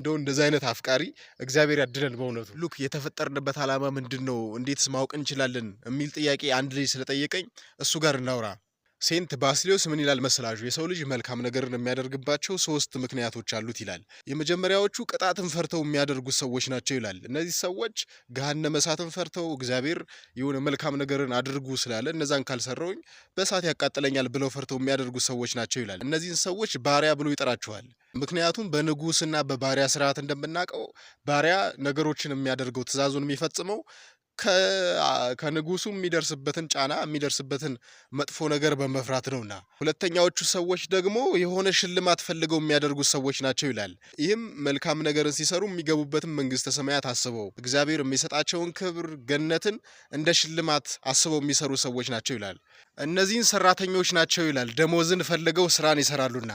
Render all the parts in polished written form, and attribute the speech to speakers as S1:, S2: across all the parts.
S1: እንደው እንደዚህ አይነት አፍቃሪ እግዚአብሔር ያድለን በእውነቱ። Look፣ የተፈጠርንበት ዓላማ ምንድን ነው? እንዴትስ ማወቅ እንችላለን? የሚል ጥያቄ አንድ ልጅ ስለጠየቀኝ እሱ ጋር እናውራ። Saint ባስሊዮስ ምን ይላል መሰላችሁ? የሰው ልጅ መልካም ነገርን የሚያደርግባቸው ሶስት ምክንያቶች አሉት ይላል። የመጀመሪያዎቹ ቅጣትን ፈርተው የሚያደርጉት ሰዎች ናቸው ይላል። እነዚህ ሰዎች ገሃነመ እሳትን ፈርተው፣ እግዚአብሔር የሆነ መልካም ነገርን አድርጉ ስላለ እነዛን ካልሰራሁኝ በእሳት ያቃጥለኛል ብለው ፈርተው የሚያደርጉ ሰዎች ናቸው ይላል። እነዚህን ሰዎች ባሪያ ብሎ ይጠራቸዋል። ምክንያቱም በንጉስና በባሪያ ስርዓት እንደምናውቀው ባሪያ ነገሮችን የሚያደርገው፣ ትእዛዙን የሚፈጽመው ከንጉሱ የሚደርስበትን ጫና፣ የሚደርስበትን መጥፎ ነገር በመፍራት ነውና። ሁለተኛዎቹ ሰዎች ደግሞ የሆነ ሽልማት ፈልገው የሚያደርጉት ሰዎች ናቸው ይላል። ይህም መልካም ነገርን ሲሰሩ የሚገቡበትን መንግስተ ሰማያት አስበው፣ እግዚአብሔር የሚሰጣቸውን ክብር፣ ገነትን እንደ ሽልማት አስበው የሚሰሩ ሰዎች ናቸው ይላል። እነዚህን ሰራተኞች ናቸው ይላል። ደሞዝን ፈልገው ስራን ይሰራሉና።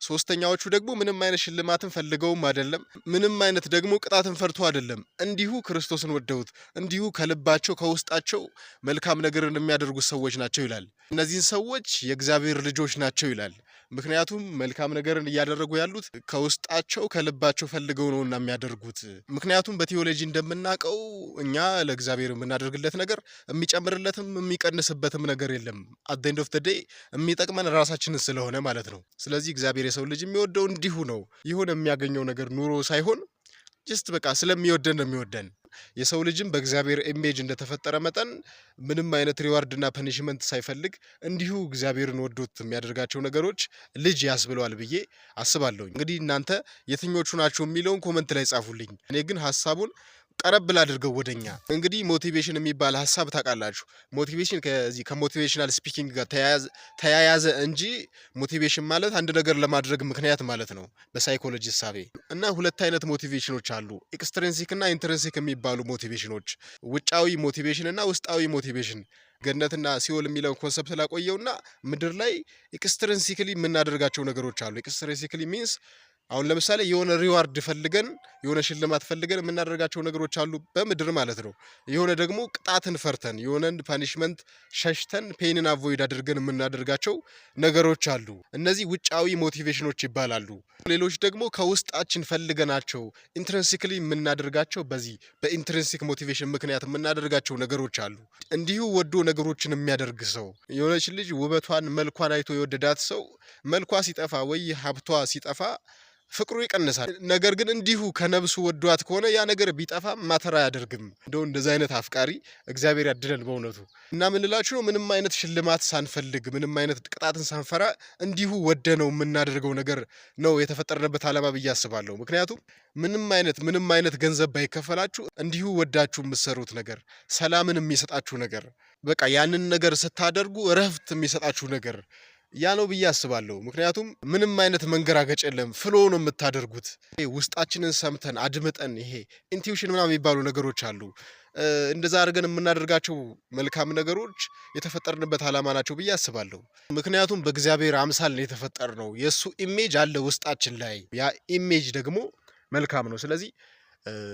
S1: ሶስተኛዎቹ ደግሞ ምንም አይነት ሽልማትን ፈልገውም አይደለም፣ ምንም አይነት ደግሞ ቅጣትን ፈርቶ አይደለም። እንዲሁ ክርስቶስን ወደውት፣ እንዲሁ ከልባቸው ከውስጣቸው መልካም ነገርን የሚያደርጉት ሰዎች ናቸው ይላል። እነዚህን ሰዎች የእግዚአብሔር ልጆች ናቸው ይላል። ምክንያቱም መልካም ነገርን እያደረጉ ያሉት ከውስጣቸው ከልባቸው ፈልገው ነውና የሚያደርጉት። ምክንያቱም በቴዎሎጂ እንደምናውቀው እኛ ለእግዚአብሔር የምናደርግለት ነገር የሚጨምርለትም የሚቀንስበትም ነገር የለም። At the end of the day የሚጠቅመን ራሳችንን ስለሆነ ማለት ነው። ስለዚህ እግዚአብሔር የሰው ልጅ የሚወደው እንዲሁ ነው። የሆነ የሚያገኘው ነገር ኑሮ ሳይሆን just በቃ ስለሚወደን ነው የሚወደን። የሰው ልጅም በእግዚአብሔር image እንደተፈጠረ መጠን ምንም አይነት reward እና punishment ሳይፈልግ እንዲሁ እግዚአብሔርን ወዶት የሚያደርጋቸው ነገሮች ልጅ ያስብለዋል ብዬ አስባለሁ። እንግዲህ እናንተ የትኞቹ ናችሁ የሚለውን comment ላይ ጻፉልኝ። እኔ ግን ሀሳቡን ቀረብ ላድርገው ወደኛ። እንግዲህ motivation የሚባል ሀሳብ ታውቃላችሁ። Motivation ከዚህ ከ motivational speaking ጋር ተያያዘ እንጂ motivation ማለት አንድ ነገር ለማድረግ ምክንያት ማለት ነው በሳይኮሎጂ እሳቤ። እና ሁለት አይነት motivation ኖች አሉ፣ extrinsic እና intrinsic የሚባሉ motivation ኖች፣ ውጫዊ motivation እና ውስጣዊ motivation። ገነትና ሲኦል የሚለውን concept ላቆየውና ምድር ላይ extrinsically የምናደርጋቸው ነገሮች አሉ። Extrinsically means አሁን ለምሳሌ የሆነ reward ፈልገን፣ የሆነ ሽልማት ፈልገን የምናደርጋቸው ነገሮች አሉ በምድር ማለት ነው። የሆነ ደግሞ ቅጣትን ፈርተን፣ የሆነን punishment ሸሽተን፣ pain ን avoid አድርገን የምናደርጋቸው ነገሮች አሉ። እነዚህ ውጫዊ motivation ኖች ይባላሉ። ሌሎች ደግሞ ከውስጣችን ፈልገናቸው intrinsically የምናደርጋቸው፣ በዚህ በ intrinsic motivation ምክንያት የምናደርጋቸው ነገሮች አሉ። እንዲሁ ወዶ ነገሮችን የሚያደርግ ሰው፣ የሆነች ልጅ ውበቷን መልኳን አይቶ የወደዳት ሰው መልኳ ሲጠፋ ወይ ሀብቷ ሲጠፋ ፍቅሩ ይቀንሳል። ነገር ግን እንዲሁ ከነብሱ ወዷት ከሆነ ያ ነገር ቢጠፋ matter አያደርግም። እንደው እንደዚ አይነት አፍቃሪ እግዚአብሔር ያድለን በእውነቱ። እና ምን ልላችሁ ነው፣ ምንም አይነት ሽልማት ሳንፈልግ፣ ምንም አይነት ቅጣትን ሳንፈራ እንዲሁ ወደነው የምናደርገው ነገር ነው የተፈጠርንበት ዓላማ ብዬ አስባለሁ። ምክንያቱም ምንም አይነት ገንዘብ ባይከፈላችሁ እንዲሁ ወዳችሁ የምትሰሩት ነገር፣ ሰላምን የሚሰጣችሁ ነገር፣ በቃ ያንን ነገር ስታደርጉ እረፍት የሚሰጣችሁ ነገር ያ ነው ብዬ አስባለሁ። ምክንያቱም ምንም አይነት መንገራገጭ የለም፣ flow ነው የምታደርጉት። ውስጣችንን ሰምተን አድምጠን፣ ይሄ intuition ምናምን የሚባሉ ነገሮች አሉ። እንደዛ አድርገን የምናደርጋቸው መልካም ነገሮች የተፈጠርንበት ዓላማ ናቸው ብዬ አስባለሁ። ምክንያቱም በእግዚአብሔር አምሳል ነው የተፈጠርነው። የእሱ image አለ ውስጣችን ላይ። ያ image ደግሞ መልካም ነው። ስለዚህ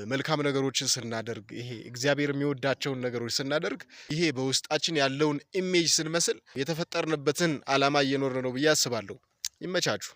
S1: መልካም ነገሮችን ስናደርግ፣ ይሄ እግዚአብሔር የሚወዳቸውን ነገሮች ስናደርግ፣ ይሄ በውስጣችን ያለውን image ስንመስል የተፈጠርንበትን ዓላማ እየኖርን ነው ብዬ አስባለሁ። ይመቻችሁ።